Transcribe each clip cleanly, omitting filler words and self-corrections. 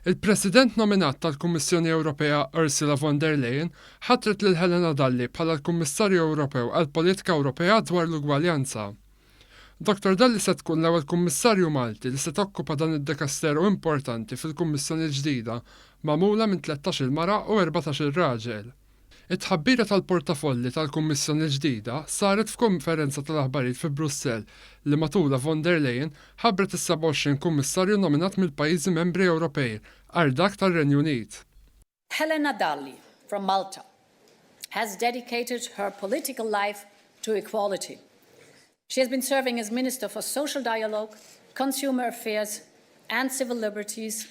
Il-President nominat tal-Kummissjoni Ewropea Ursula von der Leyen ħatret lil Helena Dalli bħala l-Kummissarju Ewropew għall-Politika Ewropea dwar l-Ugwaljanza. Dottor Dalli se tkun l-ewwel Kummissarju Malti li se tokkupa dan id-dekasteru importanti fil-Kummissjoni l-ġdida magħmula minn tlettax-il mara u 14-il raġel. It-tħabbira tal-portafolli tal-Kummissjoni l-ġdida saret f'konferenza tal-aħbarijiet fi Brussell li matulha von der Leyen ħabbret is-27 kummissarju nominat mill-pajjiżi membri Ewropej għajr dak tar-Renju Unit. Helena Dalli from Malta has dedicated her political life to equality. She has been serving as Minister for Social Dialogue, Consumer Affairs and Civil Liberties,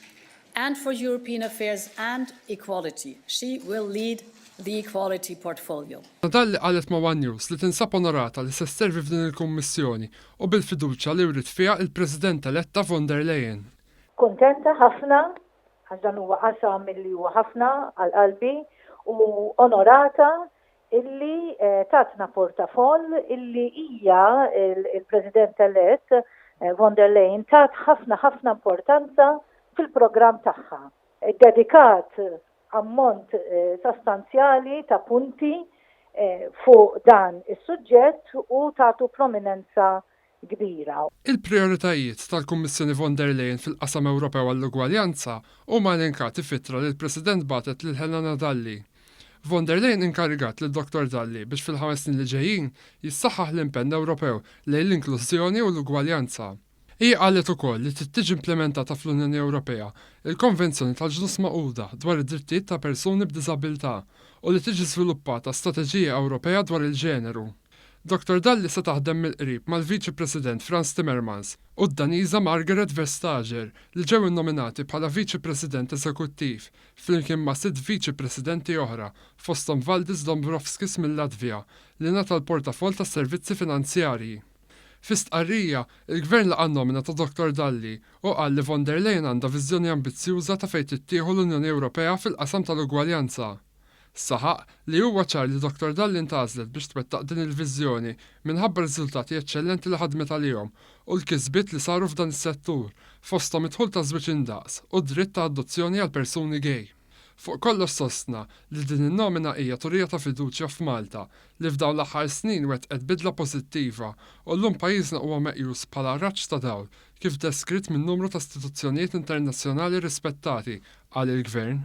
and for European Affairs and Equality. She will lead the Equality portfolio. Dalli qalet ma' one News li tinsab onorata li se sservi f'din il-Kummissjoni u bil-fiduċja li wriet fiha il-President eletta von der Leyen. Kuntenta ħafna għax dan huwa qasam illi huwa ħafna għal qalbi u onorata illi tatna portafoll illi hija il-President elett von der Leyen tat ħafna ħafna importanza fil-programm tagħha. Iddedikat ammont sostanzjali ta' punti fuq dan is-suġġett u tatu prominenza kbira. Il-prijoritajiet tal-Kummissjoni von der Leyen fil-qasam Ewropew għall-ugwaljanza huma elenkati f'ittra li l-President bagħtet lil Helena Dalli. Von der Leyen inkarigat lil Dottor Dalli biex fil-ħames snin li ġejjin jissaħħaħ l-impenn Ewropew lejn l-inklużjoni u l-ugwaljanza. Hija qalet ukoll li trid tiġi implimentata fl-Unjoni Ewropea l-Konvenzjoni tal-Ġnus Magħquda dwar id-Drittijiet ta' Persuni b'Diżabilità u li tiġi żviluppata Strateġija Ewropea dwar il-Ġeneru. Dottor Dalli se taħdem mill-qrib mal-Viċi President Frans Timmermans u d-Daniża Margaret Vestager li ġew innominati bħala Viċi President Eżekuttiv flimkien ma' sitt Viċi Presidenti oħra fosthom Valdis Dombrovskis mil-Latvja li ngħata l-portafoll tas-servizzi finanzjarji. Fi stqarrija, il-Gvern laqa' n-nomina ta' Dottor Dalli u qal li von der Leyen għandha viżjoni ambizzjuża ta' fejn trid tieħu l-Unjoni Ewropea fil-qasam tal-ugwaljanza. Saħaq li huwa ċar li Dottor Dalli ntgħażlet biex twettaq din il-viżjoni minħabba r-riżultati eċċellenti li ħadmet għalihom u l-kisbiet li saru f'dan is-settur, fosthom id-dħul taż-żwieġ indaqs u d-dritt ta' adozzjoni għal persuni gay. Fuq kollox sostna li din in-nomina hija turija ta' fiduċja f'Malta li f'dawn l-aħħar snin wettqet bidla pożittiva u llum pajjiżna huwa meqjus bħala raġġ ta' dawl kif deskritt minn numru ta' istituzzjonijiet internazzjonali rispettati, qal il-Gvern.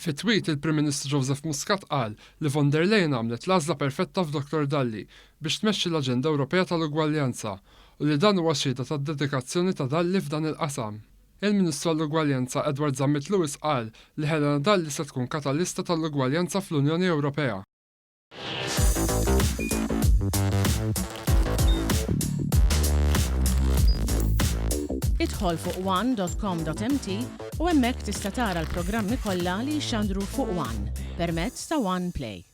Fi tweet, il-Prim Ministru Joseph Muscat qal li von der Leyen għamlet l-għażla perfetta f'Dottor Dalli biex tmexxi l-aġenda Ewropea tal-ugwaljanza u li dan huwa xhieda tad-dedikazzjoni ta' Dalli f'dan il-qasam. Il-Ministru għall-Ugwaljanza Edward Zammit Lewis qal li Helena Dalli se tkun katalista tal-ugwaljanza fl-Unjoni Ewropea. Idħol fuq one.com.mt u hemmhekk tista' tara l-programmi kollha li jixxandru fuq One permezz ta' One Play.